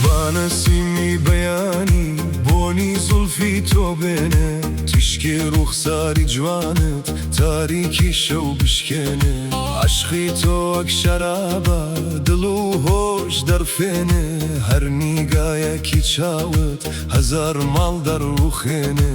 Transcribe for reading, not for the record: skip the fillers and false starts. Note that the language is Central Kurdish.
با نەسیمی بەیانی بۆنی زوڵفی تۆ بێنێ، تیشکی ڕووخساری جوانت تاریکی شەو بشکێنێ. عەشقی تۆ وەک شەرابە دڵ و هۆش دەڕفێنێ، هەر نیگایەکی چاوت 1000 ماڵ دەڕووخێنێ.